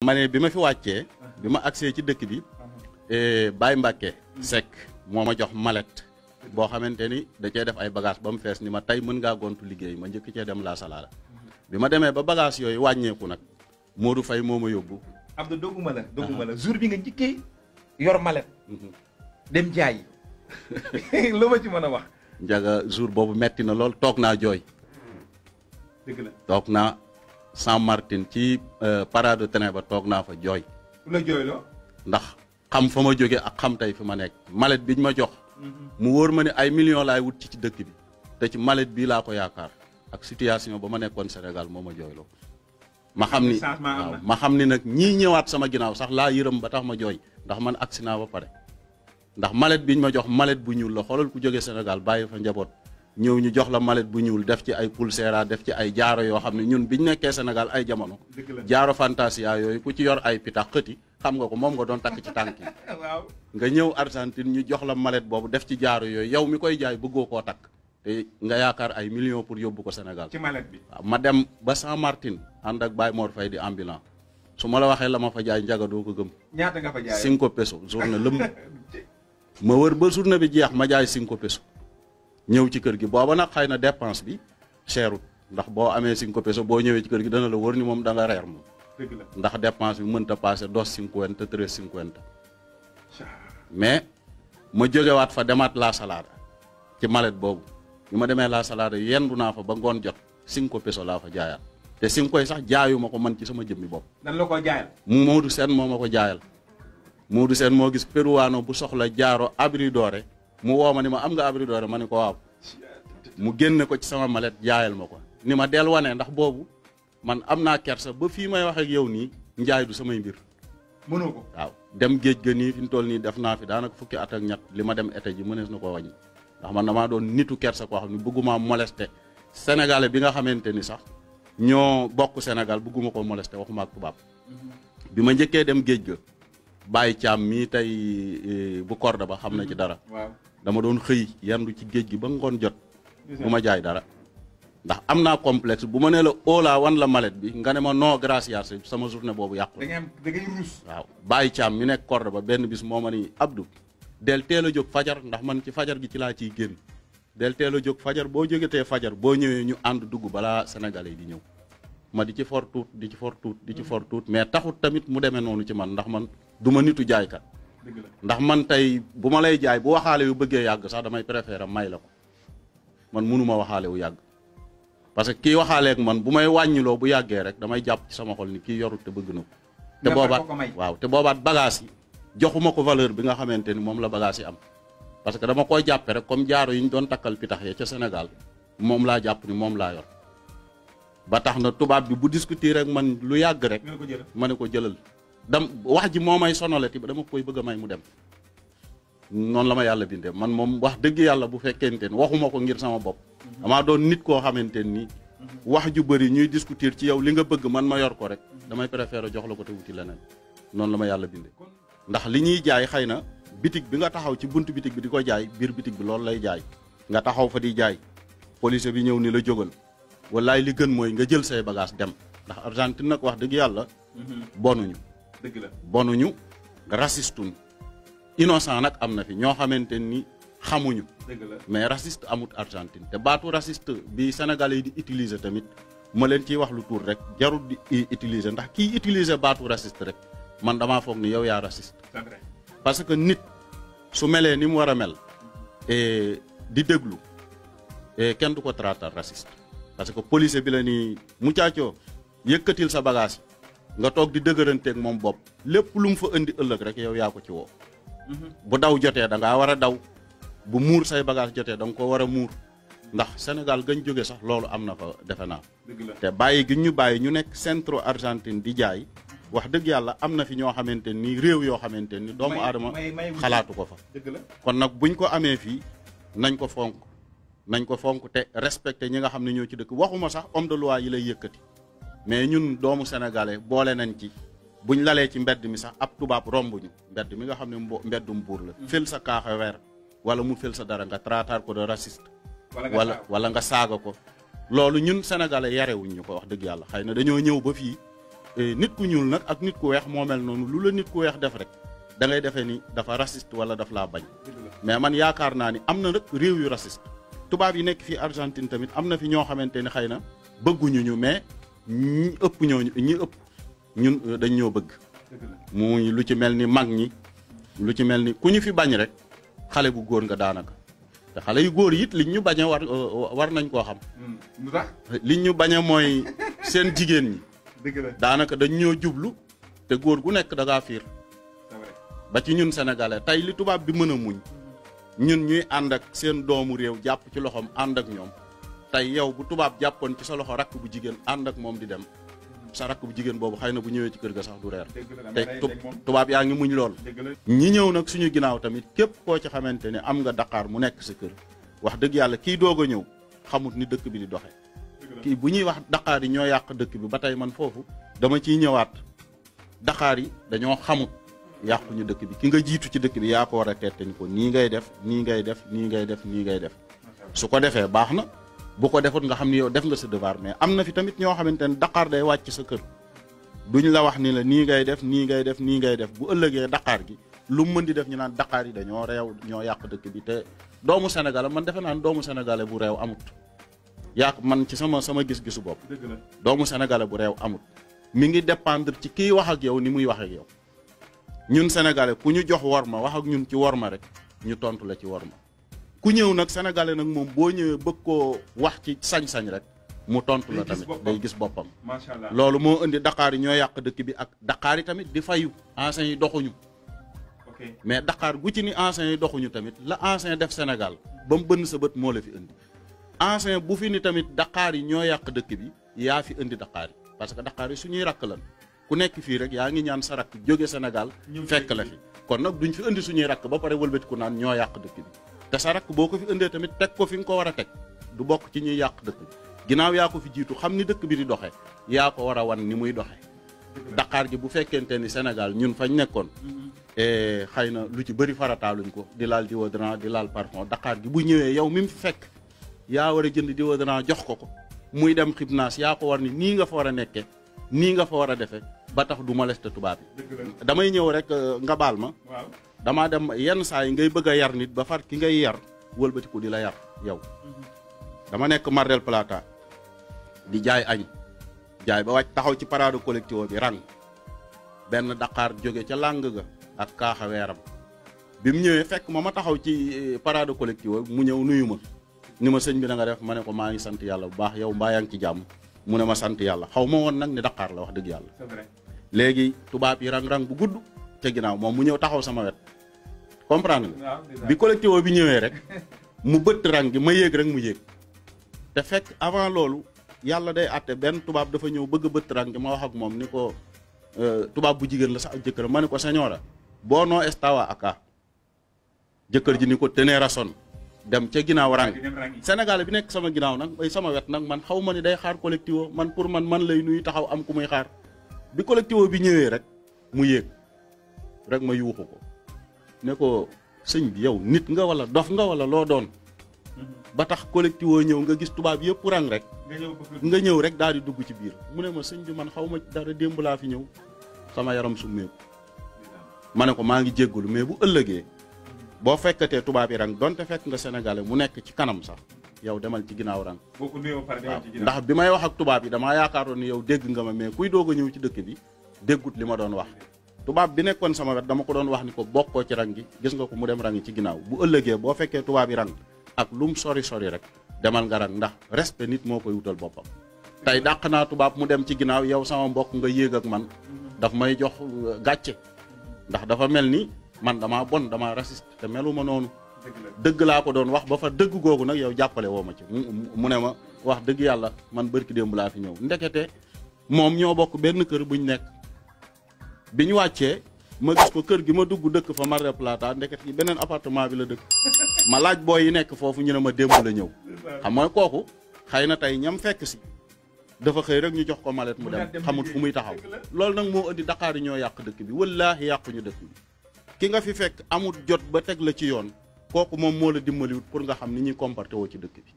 ma ne bi ma fi wàccee bi ma agsee ci dëkk bi Baye Mbacke Seck moo ma jox mallette boo xamante ni da cee def ay bagage ba mu fees ni ma tey mën ngaa gontu liggéey ma njëkk cee dem La Salada bi ma demee ba bagage yooyu wàññeeku nag Modou Faye moo ma yóbbu. Abdou dogguma la jour bi nga njëkkee yor mallette dem jaay lu ma ci mën a wax. Njaga jour boobu metti na lool toog naa jooy. dëgg la toog naa Saint-Martin ci parade de train ba toog naa fa jooy. la jooyloo. ndax xam fa ma jóge ak xam tey fi ma nekk mallette biñ ma jox. mu wóor ma ne ay millions laay wut ci dëkk bi te ci mallette bii laa ko yaakaar ak situation ba ma nekkoon Sénégal moo ma jooyloo. ma xam ni waaw ma xam ni nag ñii ñëwaat sama ginnaaw sax laa yërëm ba tax ma jooy ndax man agsi naa ba pare. ndax mallette biñ ma jox mallette bu ñuul la xoolal ku jóge Sénégal bàyyi fa njaboot ñëw ñu jox la mallette bu ñuul def ci ay pulsera def ci ay jaaro yoo xam ne ñun biñ nekkee Sénégal ay jamono. jaaro fantasia yooyu ku ci yor ay pitax xëti xam nga ko moom nga doon takk ci tànk yi. waaw nga ñëw Argentine ñu jox la mallette boobu def ci jaaro yooyu yow mi koy jaay bëggoo koo takk te nga yaakaar ay millions pour yóbbu ko Sénégal. ci mallette bi waaw ma dem ba Saint-Martin ànd ak Baye Mor Faye di ambulant su ma la waxee la ma fa jaay njaga doo ko gëm. ñaata nga fa jaay 5 pesos journée lëm ma wër ba journée bi jeex ma jaay 5 pesos ñëw ci kër gi booba nag xëy na dépense bi cherut ndax boo amee 5 pesos boo ñëwee ci kër gi dana la wër ni moom da nga reer moom. dëgg la ndax dépense bi mënta passé 2,50 3,50 mais ma jógewaat fa demaat La Salada ci mallette boobu bi ma demee La Salada yendu naa fa ba ngoon jot 5 pesos laa fa jaayaat te 5 koy sax jaayuma ko man ci sama jëmmi bopp. nan la ko jaayal. Modou Sène moo ma ko jaayal. Modou Sène moo gis peruwaano bu soxla jaaro abri doore mu woo ma ni ma am nga abri doore ma ne ko waaw mu génne ko ci sama mallette jaayal ma ko ni ma del wane ndax boobu man am naa kersa ba fii may wax ak yow nii njaay du samay mbir. mënoo ko waaw dem géej ga nii fi mu toll nii def naa fi daanaka fukki at ak ñett li ma dem été ji mënees na koo wàññi ndax man damaa doon nitu kersa koo xam ne bëgguma molesté sénégalais bi nga xamante ni sax ñoo bokk Sénégal bëgguma koo molesté waxuma ak tubaab bi ma njëkkee dem géej ga. Baye Thiam mii tey bu korda ba xam na ci dara. waaw dama doon xëy yandu ci géej gi ba ngoon jot. bu ma jaay dara. ndax am naa complexe bu ma nee la oolaa wan la mallette bi nga ne ma non gracias sama journée boobu yàqu. da ngay ruus. waaw Baye Thiam mi nekk korda ba benn bis moo ma ni Abdou. del teel a jóg fajar ndax man ci fajar gi ci laa ciy génn. del teel a jóg fajar boo jógetee fajar boo ñëwee ñu ànd dugg balaa sénégalais yi di ñëw. ma di ci for tuut di ci for tuut di ci for tuut mais taxut tamit mu demee noonu ci man ndax man du ma nitu jaaykat. ndax man tey bu ma lay jaay bu waxaale yu bëggee yàgg sax damay préférer may la ko man mënuma waxaale wu yàgg. parce que kii waxaaleeg man bu may wàññiloo bu yàggee rek damay jàpp ci sama xol ni kii yorut te bëgg na ko. te boobaat waaw te boobaat bagage yi joxuma ko valeur bi nga xamante ni moom la bagage yi am. parce que dama koy jàppe rek comme jaaro yi ñu doon takkal pitax ya ca Sénégal moom laa jàpp ni moom laa yor. ba tax na tubaab bi bu discuter rek man lu yàgg rek ma ne ko jëlal dam wax ji moo may sonalati ba dama koy bëgg a may mu dem noonu la ma yàlla bindee man moom wax dëgg yàlla bu fekkente ni waxuma ko ngir sama bopp damaa doon nit koo xamante ni wax ju bëri ñuy discuter ci yow li nga bëgg man ma yor ko rek damay préférer jox la ko te wuti leneen noonu la ma yàlla bindee ndax li ñuy jaay xëy na bitig bi nga taxaw ci buntu bitig bi di ko jaay biir bitig bi loolu lay jaay nga taxaw fa di jaay police bi ñëw ni la jógal wallaay li gën mooy nga jël say bagage dem ndax Argentine nag wax dëgg yàlla bonuñu dëgg la bonuñu racistuñ innocent nag am na fi ñoo xamante ni xamuñu dëgg la mais raciste amut Argentine te baatu raciste bi sénégalais yi di utiliser tamit ma leen ciy wax lu tuur rek jarul di utiliser ndax kii utiliser baatu raciste rek man damaa foog ni yow yaa raciste parce que nit su melee ni mu war a mel di déglu kenn du ko traiter raciste parce que policier bi la ni muchacho yëkkatil sa bagage nga toog di dëgëranteeg moom bopp lépp lu mu fa indi ëllëg rek yow yaa ko ci woo bu daw jotee da ngaa war a daw bu muur say bagage jotee da nga ko war a muur ndax Sénégal gañ jóge sax loolu am na fa defe naa te bàyyi gi ñu bàyyi ñu nekk centro Argentine di jaay wax dëgg yàlla am na fi ñoo xamante ni réew yoo xamante ni doomu aadama xalaatu ko fa kon nag buñ ko amee fii nañ ko fonk te respecté ñi nga xam ne ñoo ci dëkk waxuma sax homme de loi yi lay yëkkati mais ñun doomu sénégalais boole nañ ci buñ lalee ci mbedd mi sax ab tubaab rombuñu mbedd mi nga xam ne mbeddum buur la fël sa kaaxa weer wala mu fël sa dara nga tratar ko de raciste wala nga saaga ko loolu ñun sénégalais yarewuñ ñu ko wax dëgg yàlla xëy na dañoo ñëw ba fii nit ku ñuul nag ak nit ku weex moo mel noonu lu la nit ku weex def rek da ngay defee ni dafa raciste wala daf laa bañ mais man yaakaar naa ni am na nag réew yu raciste tubaab yi nekk fii Argentine tamit am na fi ñoo xamante ni xëy na bëgguñu ñu mais ñi ëpp ñun dañ ñoo bëgg muy lu ci mel ni mag ñi lu ci mel ni ku ñu fi bañ rek xale bu góor nga daanaka te xale yu góor it liñ ñu bañe war nañ koo xam liñ ñu bañe mooy seen jigéen ñi daanaka dañ ñoo jublu te góor gu nekk da ngaa fiir ba ci ñun sénégalais tey li tubaab bi mën a muñ ñun ñuy ànd ak seen doomu réew jàpp ci loxoom ànd ak ñoom tey yow bu tubaab jàppoon ci sa loxo rakk bu jigéen ànd ak moom di dem sa rakk bu jigéen boobu xëy na bu ñëwee ci kër ga sax du reer te tubaab yaa ngi muñ lool ñi ñëw nag suñu ginnaaw tamit képp koo ci xamante ne am nga Dakar mu nekk sa kër wax dëgg yàlla kii doog a ñëw xamut ni dëkk bi di doxe kii bu ñuy wax Dakar yi ñoo yàq dëkk bi ba tey man foofu dama ciy ñëwaat Dakar yi dañoo xamut yàquñu dëkk bi ki nga jiitu ci dëkk bi yaa ko war a tette ni ko nii ngay def nii ngay def nii ngay def nii ngay def su ko defee baax na bu ko defut nga xam ni yow def nga sa devoir mais am na fi tamit ñoo xamante ne Dakar day wàcc sa kër duñ la wax ni la nii ngay def nii ngay def nii ngay def bu ëllëgee Dakar gi lu mu mën di def ñu naan Dakar yi dañoo réew ñoo yàq dëkk bi te doomu Sénégal man defe naan doomu sénégalais bu réew amut yàq man ci sama gis-gisu bopp doomu sénégalais bu réew amut mi ngi dépendre ci kiy wax ak yow ni muy wax ak yow ñun sénégalais ku ñu jox worma wax ak ñun ci worma rek ñu tontu la ci worma ku ñëw nag sénégalais nag moom boo ñëwee bëgg koo wax ci sañ-sañ rek mu tontu la tamit day gis boppam macha allah loolu moo indi Dakar yi ñoo yàq dëkk bi ak Dakar yi tamit di fayu anciens yi doxuñu mais Dakar gu ci ni anciens yi doxuñu tamit la ancien def Sénégal ba mu bënn sa bët moo la fi indi ancien bu fi ni tamit Dakar yi ñoo yàq dëkk bi yaa fi indi Dakar yi parce que Dakar yi suñuy rakk lan ku nekk fii rek yaa ngi ñaan sa rakk jóge Sénégal fekk la fi kon nag duñ fi indi suñuy rakk ba pare wëlbati ku naan ñoo yàq dëkk bi te sa rakk boo ko fi indee tamit teg ko fi nga ko war a teg du bokk ci ñuy yàq dëkk bi ginnaaw yaa ko fi jiitu xam ni dëkk bi di doxee yaa ko war a wan ni muy doxee Dakar gi bu fekkente ni Sénégal ñun fañ nekkoon xëy na lu ci bëri farataaluñ ko di laal déodorant di laal parfum Dakar gi bu ñëwee yow mi mu fekk yaa war a jënd déodorant jox ko muy dem xibnaas yaa ko war ni nii nga fa war a nekkee nii nga fa war a defee ba tax du moleste tubaab yi damay ñëw rek nga baal ma damaa dem yenn saa yi ngay bëgg a yar nit ba far ki ngay yar wëlbati ko di la yar yow dama nekk Mar del Plata di jaay añ jaay ba wàcc taxaw ci parade collectif bi rang benn Dakar jóge ca làng ga ak kaaxa weeram bi mu ñëwee fekk ma taxaw ci parade collectif mu ñëw nuyu ma ni ma sëñ bi na nga def ma ne ko maa ngi sant yàlla bu baax yow mbaa yaa ngi ci jàmm mu ne ma sant yàlla xaw ma woon nag ni Dakar la wax dëgg yàlla léegi tubaab yi rang-rang bu gudd ca ginnaaw moom mu ñëw taxaw sama wet comprendre nga bi collectif bi ñëwee rek mu bëtt rang gi ma yéeg rek mu yéeg te fekk avant loolu yàlla day àtte benn tubaab dafa ñëw bëgg a bëtt rang gi ma wax ak moom ni ko tubaab bu jigéen la sax ak jëkkër ma ne ko señora boo noo estaba aka jëkkër ji ni ko tenez razón dem ca ginnaaw rang Sénégal bi nekk sama ginnaaw nag bay sama wet nag man xaw ma ni day xaar collectif man pour man lay nuyu taxaw am ku muy xaar bi collectif bi ñëwee rek mu yéeg rek ma yuuxu ko ne ko sëñ bi yow nit nga wala dof nga wala loo doon ba tax collectif ñëw nga gis tubaab yëpp rang rek nga ñëw rek daal di dugg ci biir mu ne ma sëñ bi man xaw ma dara démb laa fi ñëw sama yaram summeeku ma ne ko maa ngi jéggulu mais bu ëllëgee boo fekkatee tubaab yi rang donte fekk nga sénégalais mu nekk ci kanam sax yow demal ci ginnaaw rang ndax bi may wax ak tubaab yi damaa yaakaaroon ni yow dégg nga ma mais kuy doog a ñëw ci dëkk bi déggut li ma doon wax tubaab bi nekkoon sama wet dama ko doon wax ni ko bokkoo ci rang gi gis nga ko mu dem rang ci ginnaaw bu ëllëgee boo fekkee tubaab yi rang ak lum sori sori rek demal nga rang ndax respect nit moo koy wutal boppam tey dàq naa tubaab mu dem ci ginnaaw yow sama mbokk nga yéeg ak man daf may jox gàcce ndax dafa mel ni man damaa bon damaa raciste te meluma noonu dëgg laa ko doon wax ba fa dëgg googu nag yow jàppale woo ma ci mu ne ma wax dëgg yàlla man bërki démb laa fi ñëw ndekete moom ñoo bokk benn kër buñ nekk bi ñu wàccee ma gis ko kër gi ma dugg dëkk fa Mar del Plata ndeket yi beneen appartement bi la dëkk ma laaj booy yi nekk foofu ñu ne ma démb la ñëw xam nga kooku xëy na tey ñam fekk si dafa xëy rek ñu jox ko malet mu dem xamut fu muy taxaw loolu nag moo indi Dakar yi ñoo yàq dëkk bi wallaahi yàquñu dëkk bi ki nga fi fekk amut jot ba teg la ci yoon kooku moom moo la dimbaliwut pour nga xam ni ñuy comporté woo ci dëkk bi.